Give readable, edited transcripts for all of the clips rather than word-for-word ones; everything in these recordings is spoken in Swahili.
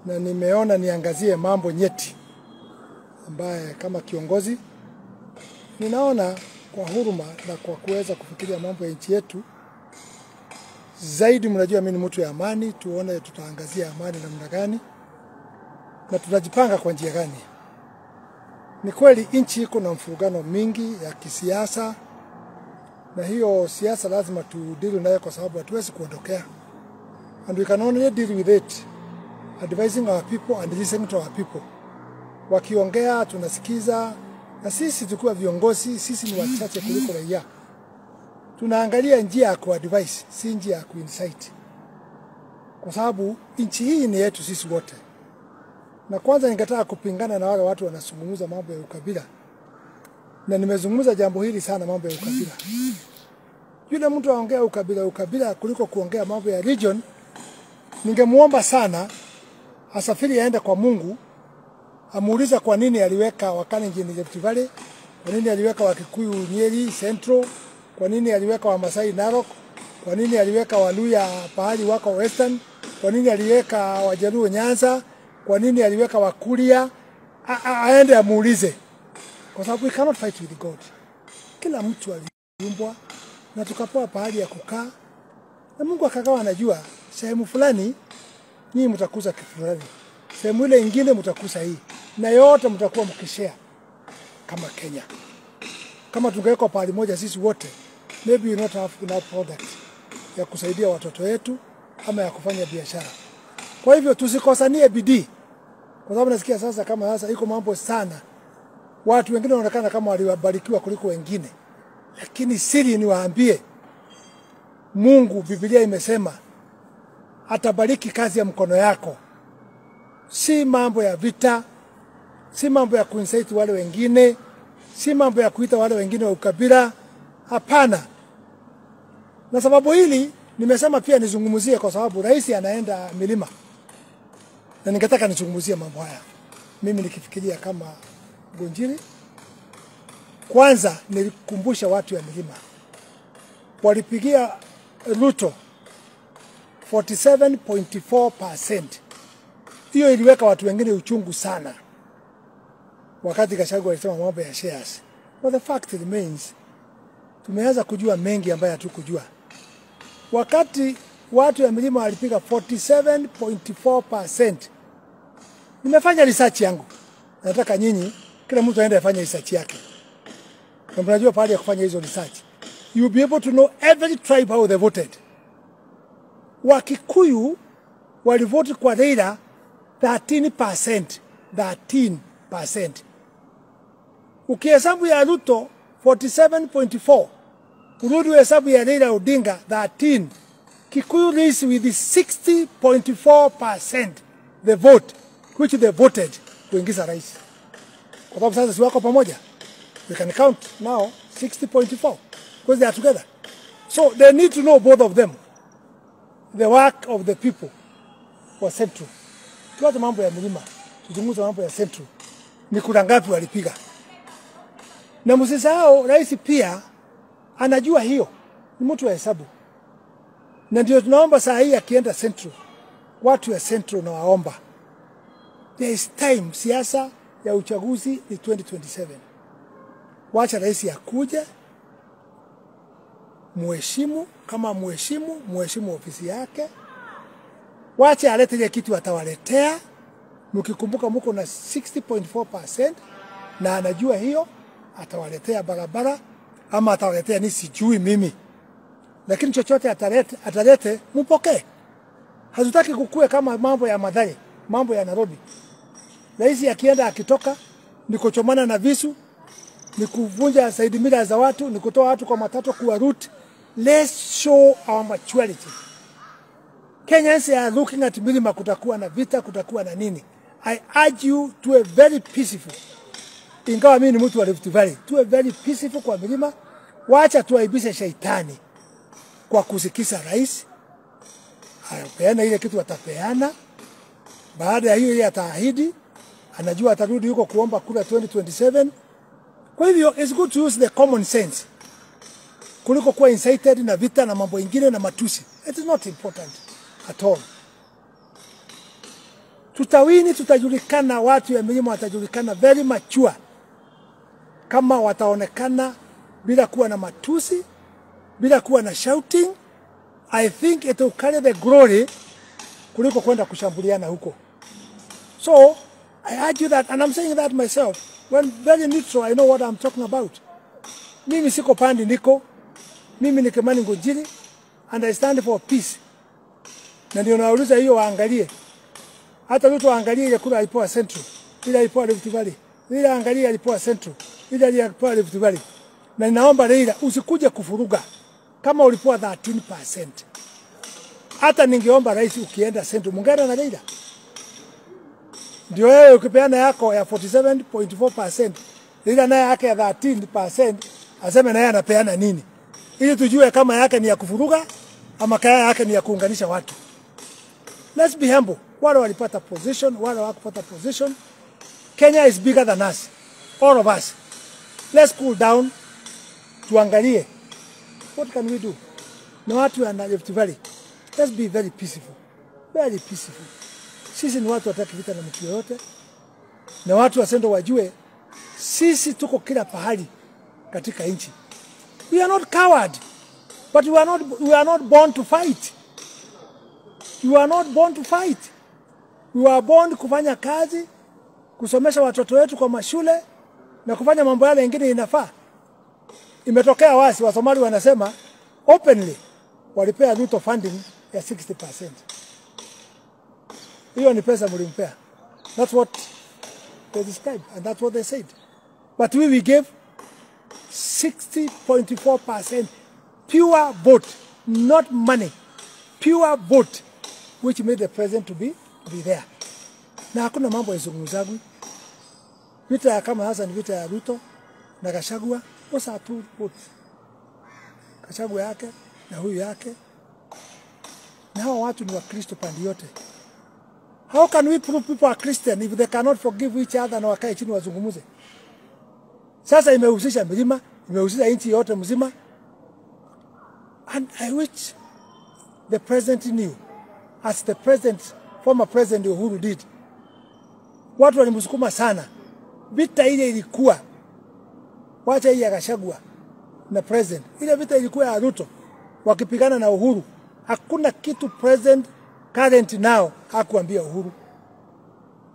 Na nimeona niangazie mambo nyeti ambaye kama kiongozi ninaona kwa huruma na kwa kuweza kufikiria mambo ya nchi yetu zaidi. Mnajua mimi ni mtu ya amani, tuone tutaangazia amani namna gani na tutajipanga kwa njia gani. Ni kweli nchi iko na mfurugano mingi ya kisiasa, na hiyo siasa lazima tudili nayo kwa sababu hatuwezi kuondokea. And we can only deal with it advising our people and listening to our people. Wakiongea tunasikiza, na sisi tukiwa viongozi, sisi ni wachache kuliko raia. Tunaangalia njia ya kuadvise, si njia ya kuincite. Kwa sababu nchi hii ni yetu sisi wote. Na kwanza ningetaka kupingana na wale watu wanazungumza mambo ya ukabila. Na nimezungumza jambo hili sana, mambo ya ukabila. Yule mtu aongea ukabila ukabila kuliko kuongea mambo ya region, ningemuomba sana asafiri aende kwa Mungu, amuuliza kwa nini aliweka Wakalenjin Rift Valley, kwa nini aliweka Wakikuyu Nyeri Central, kwa nini aliweka Wamasai Narok, kwa nini aliweka Waluya pahali wako Western, kwa nini aliweka Wajaluo Nyanza, kwa nini aliweka Wakuria. Aende amuulize, kwa sababu we cannot fight with God. Kila mtu aliumbwa na tukapewa pahali ya kukaa, na Mungu akagawa, anajua sehemu fulani nyinyi mtakuza kitu fulani, sehemu ile ingine mtakuza hii, na yote mtakuwa mkishare kama Kenya. Kama tungewekwa pahali moja sisi wote, maybe we not have enough product ya kusaidia watoto wetu ama ya kufanya biashara. Kwa hivyo tusikosanie bidii, kwa sababu nasikia sasa kama sasa iko mambo sana, watu wengine wanaonekana kama walibarikiwa kuliko wengine, lakini siri niwaambie, Mungu, Biblia imesema atabariki kazi ya mkono yako. Si mambo ya vita, si mambo ya kuincite wale wengine, si mambo ya kuita wale wengine wa ukabila, hapana. Na sababu hili nimesema pia nizungumzie kwa sababu rais anaenda milima, na ningetaka nizungumzie mambo haya. Mimi nikifikiria kama Ngunjiri, kwanza nilikumbusha watu ya milima walipigia Ruto 47.4%. Hiyo iliweka watu wengine uchungu sana wakati Gachagua alisema mambo ya shares. But the fact remains, tumeanza kujua mengi ambayo hatukujua. Wakati watu ya milima walipiga 47.4%, nimefanya research yangu. Nataka nyinyi kila mtu aende afanye research yake. Na mnajua pahali ya kufanya hizo research. You'll be able to know every tribe how they voted. Wakikuyu walivoti kwa Raila 13%, 13%. Ukihesabu ya Ruto 47.4, urudi uhesabu ya Raila Odinga 13. Kikuyu raised with 60.4% the vote which they voted kuingiza rais. Kwa sababu sasa si wako pamoja. We can count now 60.4 because they are together. So they need to know, both of them, the work of the people was central. Tuache mambo ya milima, tuzungumze mambo ya central. Ni kura ngapi walipiga? Na msisahau rais pia anajua hiyo, ni mtu wa hesabu. Na ndio tunaomba saa hii akienda central, watu ya central na waomba, there is time, siasa ya uchaguzi ni 2027. Wacha rais akuje, muheshimu, kama muheshimu, muheshimu ofisi yake. Wacha alete ile kitu atawaletea. Mkikumbuka mko na 60.4% na anajua hiyo, atawaletea barabara ama atawaletea ni sijui mimi. Lakini chochote atalete, atalete mpokee. Hatutaki kukue kama mambo ya Mathare, mambo ya Nairobi. Rais akienda akitoka ni kuchomana na visu, ni kuvunja side mirror za watu, ni kutoa watu kwa matatu kuwa route. Let's show our maturity. Kenyans are looking at milima, kutakuwa na vita, kutakuwa na nini. I urge you to a very peaceful. Ingawa mimi ni mtu wa Rift Valley, to a very peaceful kwa milima. Wacha tuaibishe shaitani kwa kusikisa rais. Apeana ile kitu atapeana. Baada ya hiyo ile ataahidi, anajua atarudi huko kuomba kura 2027. Kwa hivyo it's good to use the common sense kuliko kuwa incited na vita na mambo ingine na matusi. It is not important at all. Tutawini, tutajulikana, watu ya milima watajulikana very mature. Kama wataonekana bila kuwa na matusi, bila kuwa na shouting, I think it will carry the glory kuliko kwenda kushambuliana huko. So, I argue that, and I'm saying that myself, when very neutral, I know what I'm talking about. Mimi siko pandi niko, mimi ni Kimani Ngunjiri, and I stand for peace. Na ndio nauliza hiyo waangalie. Hata Ruto waangalie ile kura alipoa Central, ile alipoa Rift Valley, ile angalie alipoa Central, ile alipoa Rift Valley. Na ninaomba Raila usikuje kufuruga kama ulipoa 13%. Hata ningeomba rais ukienda Central, muungane na Raila. Ndio wewe ukipeana yako ya 47.4%, Raila naye yake ya 13%, aseme naye anapeana nini? Ili tujue kama yake ni ya kufuruga ama kaya yake ni ya kuunganisha watu. Let's be humble. Wale walipata position, wale hawakupata position. Kenya is bigger than us, all of us. Let's cool down, tuangalie. What can we do? Na watu wa Rift Valley, let's be very peaceful. Very peaceful. Sisi ni watu wataki vita na mtu yoyote. Na watu wa Sendo wajue, sisi tuko kila pahali katika nchi. We are not coward, but we are not born to fight. You are not born to fight. We are born kufanya kazi, kusomesha watoto wetu kwa mashule na kufanya mambo yale mengine inafaa. Imetokea wasi wa Somali wanasema openly walipea Ruto funding ya 60%. Hiyo ni pesa mlimpea. That's what they described and that's what they said. But we gave 60.4% pure vote, not money. Pure vote, which made the president to be there. Na hakuna mambo yazungumzagwi. Vita ya kama hasa ni vita ya Ruto na Gachagua, those are two votes. Gachagua yake na huyu yake. Na hawa watu ni Wakristo pande yote. How can we prove people are Christian if they cannot forgive each other na wakae chini wazungumuze? Sasa imehusisha milima, imehusisha nchi yote mzima. And I wish the president knew, as the president, former president Uhuru did. Watu walimsukuma sana. Vita ile ilikuwa, wacha hii ya Gachagua na president. Ile vita ilikuwa ya Ruto, wakipigana na Uhuru. Hakuna kitu president current now hakuambia Uhuru.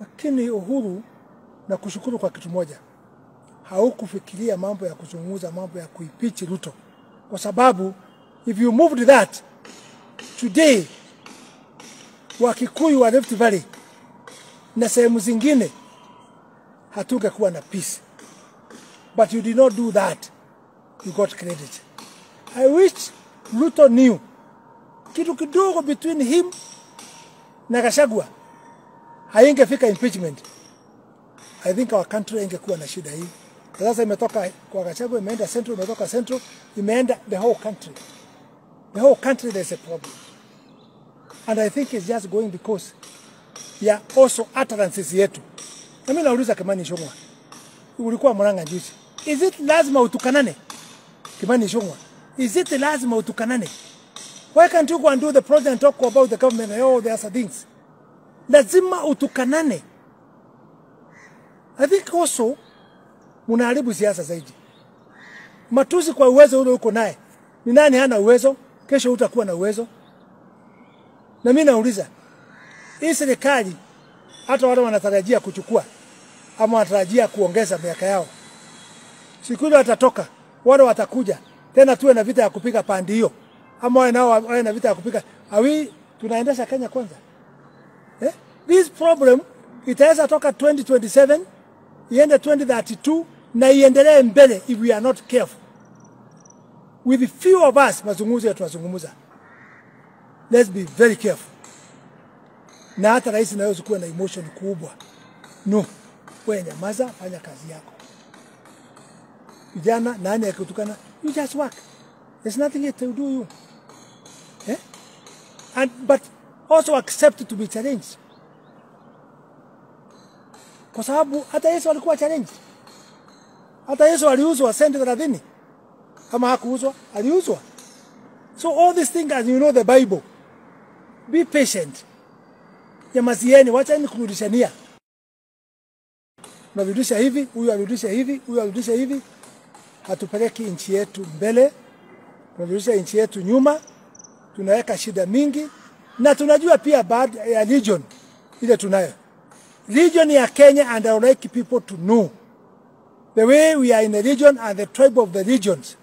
Lakini Uhuru, na kushukuru kwa kitu moja, haukufikiria mambo ya kuzungumza, mambo ya kuipichi Ruto. Kwa sababu, if you moved that, today, Wakikuyu wa Rift Valley na sehemu zingine hatungekuwa na peace. But you did not do that. You got credit. I wish Ruto knew kitu kidogo between him na Gachagua haingefika impeachment. I think our country ingekuwa na shida hii. Sasa imetoka kwa Gachagua, imeenda Central, imetoka Central, imeenda the whole country. The whole country there's a problem. And I think it's just going because ya also utterances yetu. Na mimi nauliza Kimani Ichung'wah, ulikuwa Murang'a juzi. Is it lazima utukanane? Kimani Ichung'wah, is it lazima utukanane? Why can't you go and do the project and talk about the government and all the other things? Lazima utukanane. I think also mnaharibu siasa zaidi. Matusi kwa uwezo ule uko naye. Ni nani hana uwezo? Kesho utakuwa na uwezo. Na mimi nauliza, hii serikali hata wale wanatarajia kuchukua ama wanatarajia kuongeza miaka yao, siku ile watatoka, wale watakuja tena, tuwe na vita ya kupiga pandi hiyo, ama wale nao wawe na vita ya kupiga. Awi tunaendesha Kenya kwanza? Eh? This problem itaweza toka 2027 iende 2032 na iendelee mbele if we are not careful. With the few of us mazungumzo ya tunazungumza, let's be very careful. Na hata rais na wewe kuwa na emotion kubwa. No. Wewe nyamaza, fanya kazi yako. Vijana nani akikutukana, you just work. There's nothing it will do you. Eh? And but also accept to be challenged. Kwa sababu hata Yesu alikuwa challenged. Hata Yesu aliuzwa senti 30. Kama hakuuzwa, aliuzwa. So all these things, as you know the Bible, be patient. Nyamazieni, wacheni kurudishania. Unarudisha hivi, huyu arudisha hivi, huyu arudisha hivi. Hatupeleki nchi yetu mbele, tunarudisha nchi yetu nyuma, tunaweka shida mingi. Na tunajua pia baada ya region ile tunayo. Region ya Kenya, and I would like people to know the way we are in the region and the tribe of the regions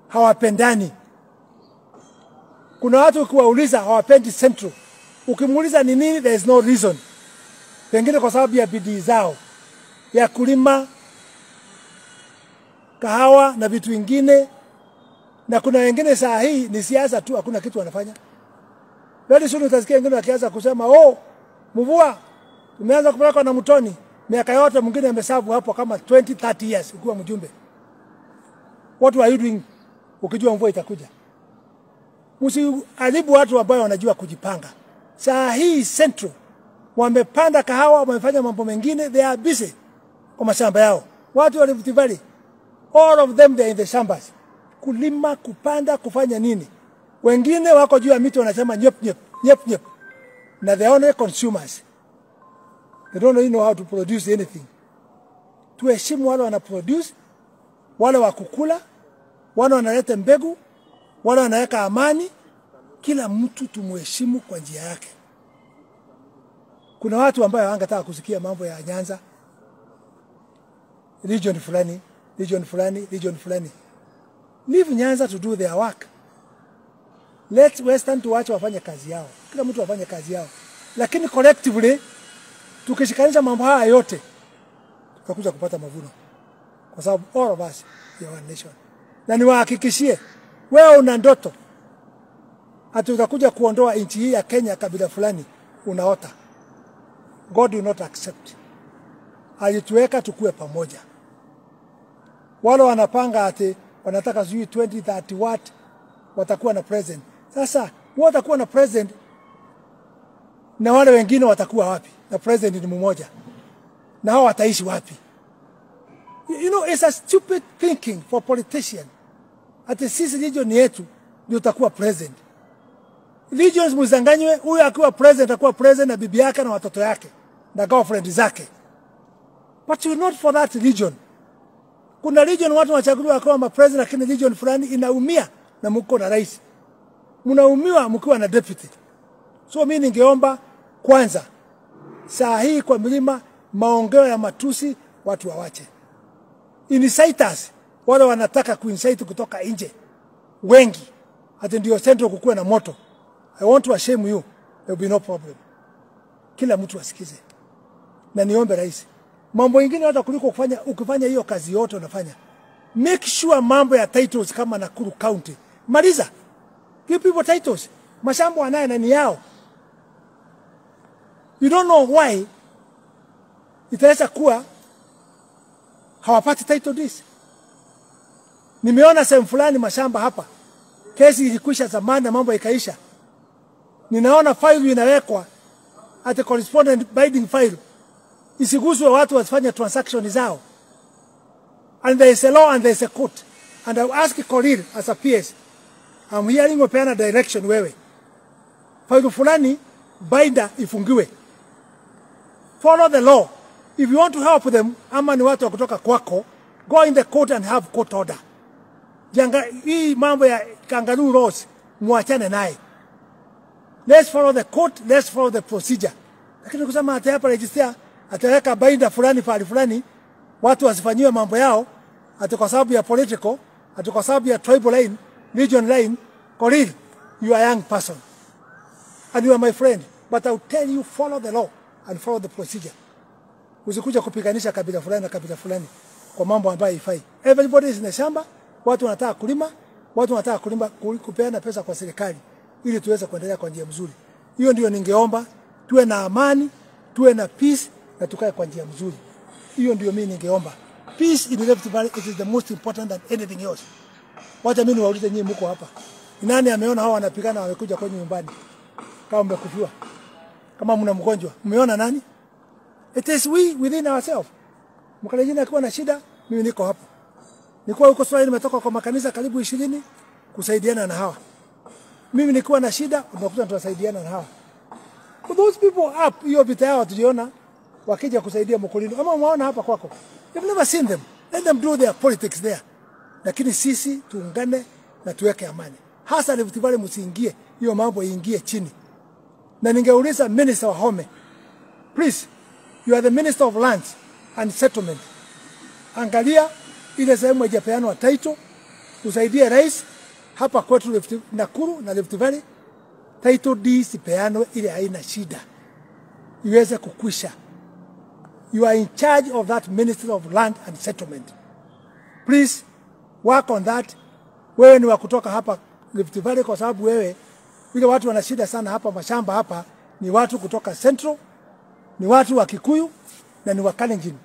hawapendani. Kuna watu ukiwauliza hawapendi Central. Ukimuuliza ni nini, there is no reason. Pengine kwa sababu ya bidii zao ya kulima kahawa na vitu vingine, na kuna wengine saa hii ni siasa tu, hakuna kitu wanafanya. Very soon utasikia wengine wakianza kusema, oh, mvua tumeanza kupelekwa na mtoni. Miaka yote mwingine amesabu hapo kama 20 30 years ukiwa mjumbe. What are you doing ukijua mvua itakuja? Msiharibu watu ambao wanajua kujipanga. Saa hii Central wamepanda kahawa, wamefanya mambo mengine, they are busy kwa mashamba yao. Watu wa Rift Valley, all of them they are in the shambas. Kulima, kupanda, kufanya nini. Wengine wako juu ya miti wanasema nyep nyep, nyep nyep. Na they are only consumers. They don't really know how to produce anything. Tuheshimu wale wana produce, wale wa kukula, wale wanaleta mbegu, wale wanaweka amani. Kila mtu tumuheshimu kwa njia yake. Kuna watu ambao hawangetaka kusikia mambo ya Nyanza, region fulani, region fulani, region fulani. Leave Nyanza to do their work. Let Western tuwache wafanye kazi yao. Kila mtu afanye kazi yao. Lakini collectively tukishikanisha mambo haya yote tutakuja kupata mavuno. Kwa sababu all of us we are one nation. Na niwahakikishie, wewe una ndoto ati utakuja kuondoa nchi hii ya Kenya kabila fulani, unaota. God will not accept. Alituweka tukue pamoja. Wale wanapanga ati wanataka sijui 2030 what watakuwa na president. Sasa wao watakuwa na president na wale wengine watakuwa wapi? Na president ni mmoja. Na hao wataishi wapi? You know, it's a stupid thinking for politician. Ati sisi region yetu ndio utakuwa president. Regions muzanganywe, huyu akiwa president atakuwa president na bibi yake na watoto yake na girlfriend zake. But you're not for that region. Kuna region watu wachaguliwa kama president, lakini region fulani inaumia na mko na rais. Mnaumiwa mkiwa na deputy. So mimi ningeomba kwanza saa hii kwa milima maongeo ya matusi watu wawache. Inciters, wale wanataka kuincite kutoka nje wengi, hata ndio Central kukuwa na moto. I want to shame you, there will be no problem. Kila mtu asikize. Na niombe rais, mambo mengine hata kuliko kufanya, ukifanya hiyo kazi yote unafanya, make sure mambo ya titles kama Nakuru County maliza. Give people titles. Mashamba wanayo na ni yao. You don't know why itaweza kuwa hawapati title deeds. Nimeona sehemu fulani mashamba hapa, kesi ilikwisha zamani na mambo ikaisha. Ninaona file inawekwa at a correspondent binding file, isiguswe, watu wasifanye transaction zao. And there is a law and there is a court. And I will ask Korir as a PS, I'm hearing upeana direction wewe. File fulani binder ifungiwe. Follow the law. If you want to help them, ama ni watu wa kutoka kwako, go in the court and have court order. Janga, hii mambo ya kangaroo laws, muachane naye. Let's follow the court, let's follow the procedure. Lakini kusema ati hapa register, ataweka binder fulani pahali fulani, watu wasifanyiwe mambo yao, ati kwa sababu ya political, ati kwa sababu ya tribal line, region line. Korir, you are a young person. And you are my friend. But I will tell you, follow the law and follow the procedure. Usikuja kupiganisha kabila fulani na kabila fulani kwa mambo ambayo haifai. Everybody is in the shamba, watu wanataka kulima, watu wanataka kulima, kupeana pesa kwa serikali ili tuweze kuendelea kwa njia mzuri. Hiyo ndio ningeomba, tuwe na amani, tuwe na peace na tukae kwa njia mzuri. Hiyo ndio mimi ningeomba. Peace in the Rift Valley, it is the most important than anything else. Wacha mimi niwaulize nyinyi mko hapa. Nani ameona hao wanapigana wamekuja kwenye nyumbani? Kama mmekufiwa, kama mna mgonjwa, mmeona nani? It is we within ourselves. Mkalenjin akiwa na shida, mimi niko hapo. Nilikuwa huko Swahili, nimetoka kwa makanisa karibu 20 kusaidiana na hawa. Mimi nikiwa na shida, unakuta tunasaidiana na hawa. For those people up, hiyo vita yao tuliona wakija kusaidia Mkulino. Ama umeona hapa kwako. You've never seen them. Let them do their politics there. Lakini sisi tuungane na tuweke amani. Hasa Rift Valley msiingie, hiyo mambo iingie chini. Na ningeuliza Minister wa Home, please, you are the Minister of Lands and Settlement. Angalia ile sehemu haijapeanwa title, usaidie rais hapa kwetu Rift, Nakuru na Rift Valley, title deeds ipeanwe ile haina shida, iweze kukwisha. You are in charge of that Ministry of Land and Settlement. Please work on that. Wewe ni wa kutoka hapa Rift Valley kwa sababu wewe, vile watu wana shida sana hapa mashamba hapa ni watu kutoka Central, ni watu wa Kikuyu na ni wa Kalenjin.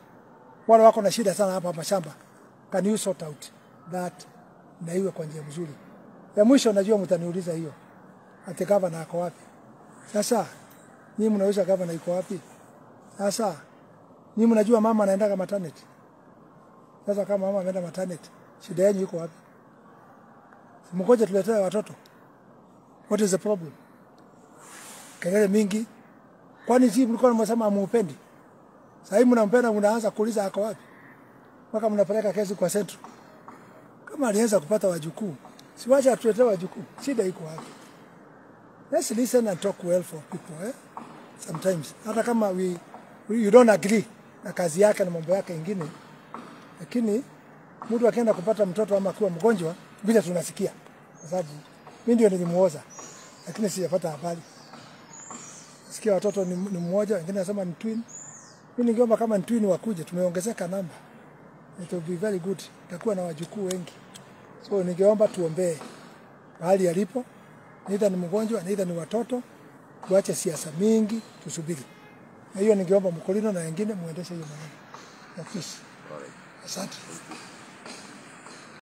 Wale wako na shida sana hapa mashamba. Can you sort out that na iwe kwa njia mzuri? Ya mwisho najua mtaniuliza hiyo. Ati gavana ako wapi? Sasa nyinyi mnauliza gavana iko wapi? Sasa nyinyi mnajua mama anaendaga maternity. Sasa kama mama ameenda maternity, shida yenu iko wapi? Mngoje tuletee watoto. What is the problem? Kelele mingi. Kwani si mlikuwa mnasema hamupendi? Sasa hivi mnampenda, mnaanza kuuliza ako wapi? Mpaka mnapeleka kesi kwa Central. Kama alianza kupata wajukuu, si wacha atuletee wajukuu. Shida iko wapi? Let's listen and talk well for people, eh? Sometimes hata kama we you don't agree na kazi yake na mambo yake ingine, lakini mtu akienda kupata mtoto ama akiwa mgonjwa, vile tunasikia, kwa sababu mimi ndio nilimuoza, lakini sijapata habari. Sikia watoto ni mmoja, wengine nasema ni twin. Mimi ningeomba kama ni twin wakuje, tumeongezeka namba. It will be very good. Takuwa na wajukuu wengi. So ningeomba tuombee mahali alipo, neither ni mgonjwa, neither ni watoto. Tuache siasa mingi, tusubiri. Na hiyo ningeomba Mkulino na wengine muendeshe hiyo maneno ya peace. Asante.